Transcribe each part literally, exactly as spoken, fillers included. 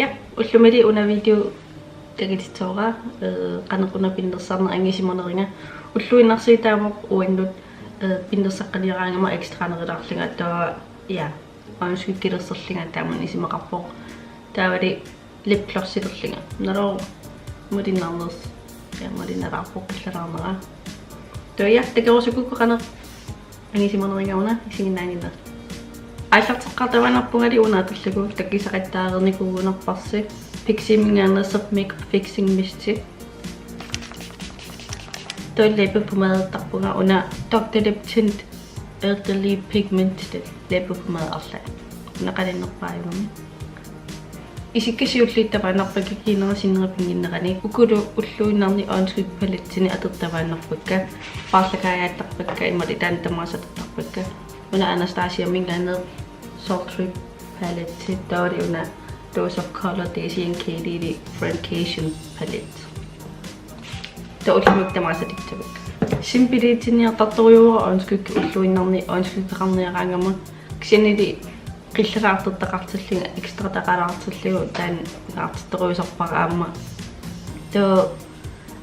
Ja, ullumi una video takutissavara, eh, qanoq una pinnersarneq angisuunerunga. Ulluinnarsiutaavoq uannut, eh, pinnersaqqaniaraangama ekstranerulaarlunga, taava, ja, øjenskyggelersorlunga taama isumaqarpoq. Taavali lipglossilerlunga. Naluara malunnarnersoq. Ja, malunnarpoq qillalaarnera. Taava ja, takorusukkukku qanoq angisuunerunga una isiginnaanngilaq. Aallarteqqaartuaannarpungali una atorlugu takusaqattaareernikuugunarparsi Piximinngaanneersoq Makeup Fixing Misti. Taava læbepomadertarpunga una Doctor Lipp Tint Elderly Pigmented læbepomade arlaat. Una qaninnerpaajugami. Isikka siulliit tamaannarpakka kiinera sinnera pinnginnerani. Ukulu ulluinnarni øjenskyggepalettinik atortamaannarpakka. Paarlakaajaattarpakka, imaluunniit taanna tamaasa atortarpakka. Una Anastasiaminngaanneersoq Sultry palette, taavali una Dose of Colors Desi and Katy Friendcation palette. Taava ullumi tamaasa atussavakka. Simpeliutinniartartorujuuara øjenskygge ulluinnarni øjenskyggeqarniaraangama. Kisiannili qillalaartortaqartillugu, ekstrataqalaartillugu taanna naartittorujussuusarpara aamma. Taava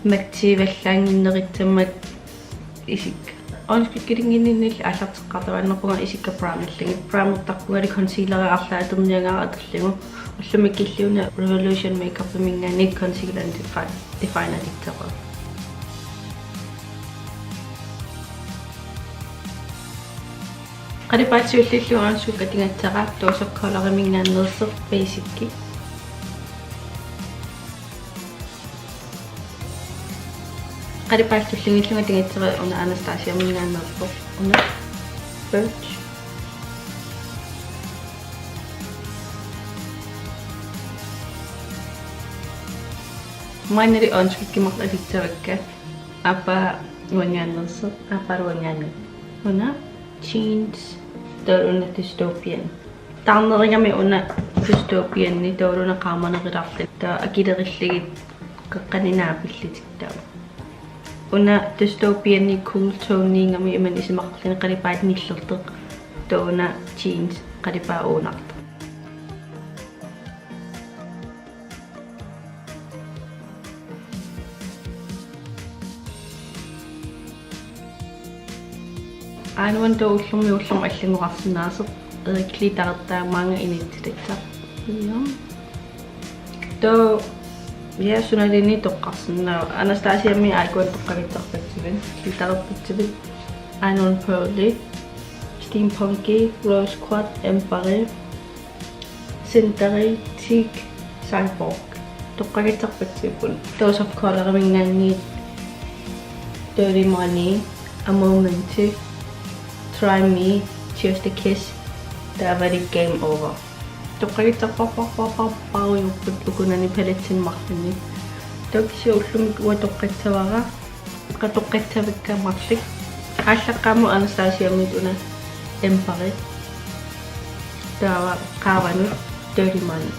mattivallaannginnerussammat isikka. Øjenskyggelinnginninnilli aallarteqqaartuaannarpunga isikka primerlugit. Primertarpungali concealeri arlaat atorniagara atorlugu. Ullumi killiliuna Revolution Makeupiminngaanniit Conceal and Defi-, Define atussavara. Qalipaat siulliullugu øjenskygge atugassara Dose of Coloriminngaanneersoq Basic. Qalipaat tulliullugu atugassara una Anastasiaminngaanneerpoq una Birch. Maannali øjenskygge marluk atussavakka. Aappaa uanngaanneersoq, aappaalu uanngaanneersoq. Una Jeans, taavalu una Dystopian. Taarnerugami una Dystopiani, taavalu una qaamanerulaarluni. Taava akilerillugit qeqqani naapillutik taava. Una Dystopiani cool tone-niugami imannak isumaqarluni qalipaatit nillertoq. Taava una Jeans qalipaat uunartoq. Aajuna taava ullormiit ullormut allanngorarsinnaasoq, eh, glittertaa maanga inissilissaq. Ja. Taava, ja, sunaluunniit toqqarsinnaavara. Anastasiami aajukua toqqagassarpassuit, glitterpassuit. Aajuna Pearly, Steampunki, Rose Quartz, Emberi, Cinderi, Teak, Cyborg. Toqqagassarpassuupput. Dose of Coloriminngaanniit Dirty Money, A Moment, Try Me, Just a Kiss, taavalu Game Over. Toqqagassarpassuupput ukunani palettinik marlunnik. Taava kisianni ullumi uanga toqqassavara. Qanoq toqqassavakka marluk. Aallaqqaammut Anastasiamiit una Emberi. Taava qaavanut Dirty Money.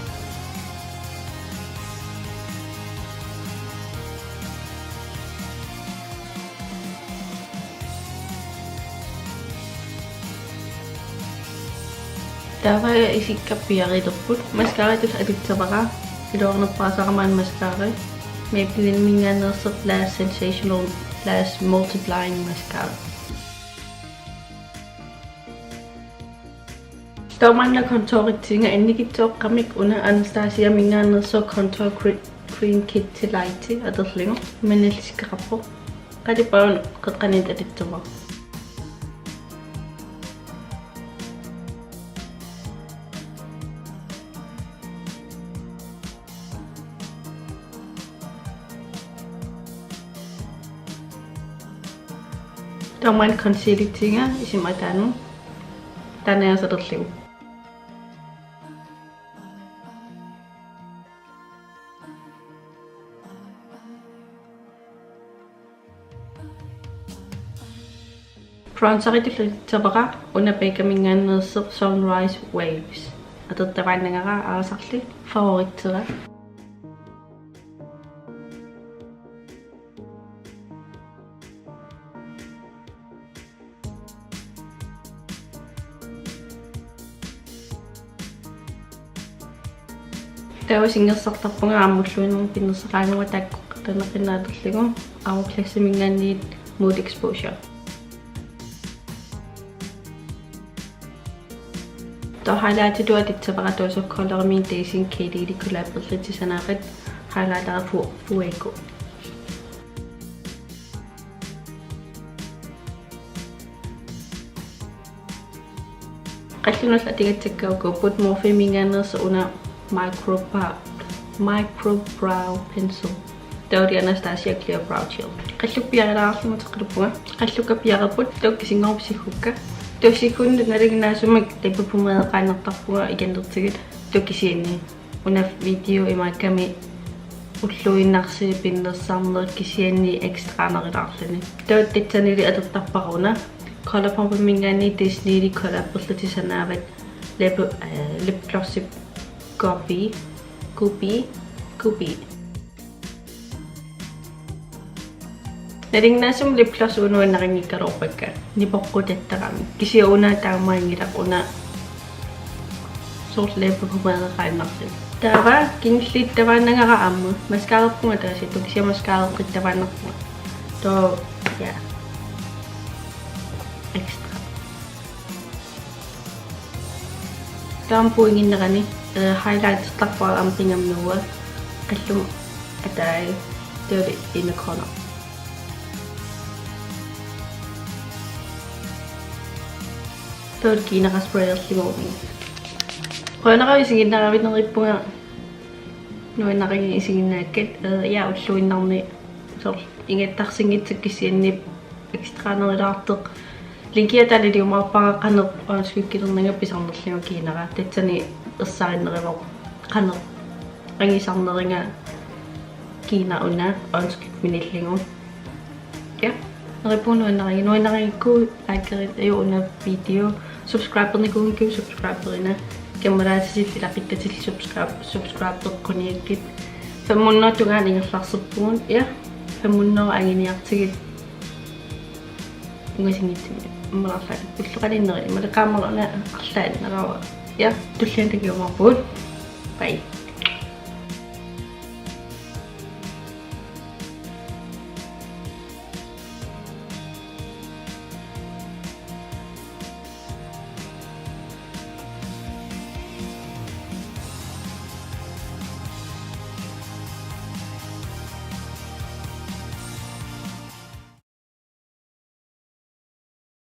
Taava isikka piareerput. Mascaratut atussavara. Iluarnerpaasara maanna mascara. Maybellineminngaanneersoq Lash Sensational Lash Multiplying Mascara. Taava maanna contouritsinnga annikitsuaqqamik una Anastasiaminngaanneersoq Contour Cre-, Cream Kit Light atorlugu. Imannak isikkoqarpoq. Qalipaat qeqqaniittut atussavara. Taava maanna concealitsinnga isima ataanut. Taanna asalerlugu. Bronzeritut atussavara una Beccaminngaanneersoq Sunrise Waves. Atortavaannagara aasarli favoritera. Taava singersartarpunga aamma ulluinnarni pinnersaqaagama taakku qatanaqinnaaterlugu Hourglassiminngaanniit Mood Exposure. Taava highlightitut atussavara Dose of Colors-imiit Dazing Katy-li collaberlutik sanaavat highlighteri Fu-, Fuego. Qallunut atugassakka ukuupput Morpheminngaanneersoq una micro brow, micro brow pencil. Taava Anastasia Clear Brow Gel. Qallukka piarilaarlugu uteqqiluppunga. Qallukka piareerput, taakku kisinngorupput siggukka. Taava siggunnut nalinginnaasumik læbepomadeqaannartarpunga ikinnertigit. Taava kisianni una video imaakkami ulluinnarsi pinnersarneq kisianni extranerulaarluni. Taava tassanili atortarpara una ColourPopiminngaanniit Disney-li collaberlutik sanaavat lip, øh, lipglossip Goopy, Goopy, Goopy. Nalinginnaasumik lipgloss una nuannarinngikkaloorpakka, nipoqqutattarami. Kisianni una taamaanngilaq, una soorlu læbepomadeqaannarluni. Taava kingulliuttavaannagara aamma mascararpunga taasittu, kisianni mascareqqittavaannarpunga. Taava, ja. Extra. Taava aamma puiginnerani, øh, highlightertarpara aamma pingaarnerua. Qalluma ataai, taava inner corner. Taava kiinara sprayerlugu. Qujanaq isiginnaaravinneriippunga nuannarigit isiginnaakkat, øh, ja ulluinnarni soorlu ingattarsinngitsoq kisianni extranerulaartoq. Linkia taanna iliumaarpara qanoq øjenskyggelerninga pisarnerlugu kiinara. Tassani ersarinneruvoq qanoq angisarneriga kiinara una øjenskygge minillugu. Ja, neriuppunga nuannarigit, nuannarigukku likeriuk una video. Subscribernikuunngikkukku subscriberina. Kammalaatitillu ilaquttatillu subscribe, subscribereqquniakkit. Fem hundrede tungaanut ingerlaarserpugut. Ja, fem hundrede anguniartigit. Ungasinngitsumik. Ammalaarlaat. Ulloqalinneri. Malaqaammaluna arlaat narawa. Ja, tulliani takuumaarpugut. Bye.